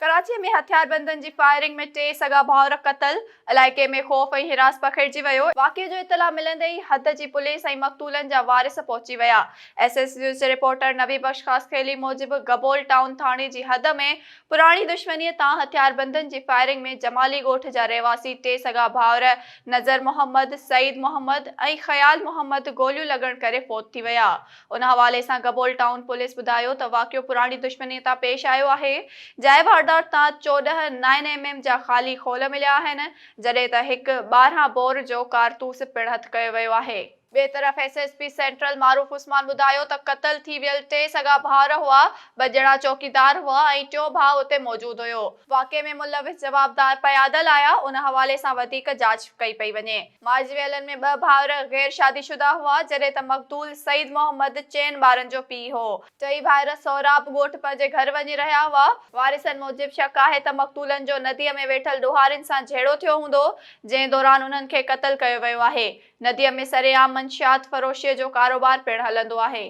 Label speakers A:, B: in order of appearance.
A: ڪراچي ۾ هٿياربندن جي فائرنگ ۾ ٽي سڳا ڀائر قتل، علائقي ۾ خوف ۽ هراس پکڙجي ويو، واقعي جو اطلاع ملندي ئي حد جي پوليس ۽ مقتولن جا وارث پهچي ويا. ايس ايس نيوز جي رپورٽر نبي بخش خاصخيلي موجب گبول ٽائون ٿاڻي جي حد ۾ پراڻي دشمني تان هٿياربندن جي فائرنگ ۾ جمالي ڳوٺ جا رهواسي ٽي سڳا ڀائر نظر محمد، سعيد محمد ۽ خيال محمد گوليون لڳڻ ڪري فوت ٿي ويا. ان حوالي سان گبول ٽائون پوليس ٻڌايو ته واقعو پراڻي دشمني تان پيش آيو آهي، جاء واردات تان 14 نائن ايم ايم جا خالي خول مليا آهن، جڏهن ته هڪ 12 بور جو ڪارتوس پڻ هٿ ڪيو ويو آهي. ٻئي طرف S S P central Maroof Usman ٻڌايو ته قتل ٿي ويل ٽي سڳا ڀائر هئا، ٻه ڄڻا چوڪيدار هئا ۽ ٽيون ڀاء اتي موجود هيو. واقعي ۾ ملوث جوابدار پيادل آيا، ان حوالي سان وڌيڪ جاچ ڪئي پئي وڃي. مارجي ويلن ۾ ٻه ڀائر غير شادي شده هئا، جڏهن ته مقتول سعيد محمد چئن ٻارن جو پيء هو. ٽئي ڀائر سهراب ڳوٺ پنهنجي گهر وڃي رهيا هئا. وارثن موجب شڪ آهي ته مقتولن جو نديء ۾ ويٺل ڏوهارين سان جهيڙو ٿيو هوندو، جنهن دوران انهن کي قتل ڪيو ويو آهي. نديء ۾ سرعام منشيات فروشيء جو ڪاروبار پڻ هلندو آهي.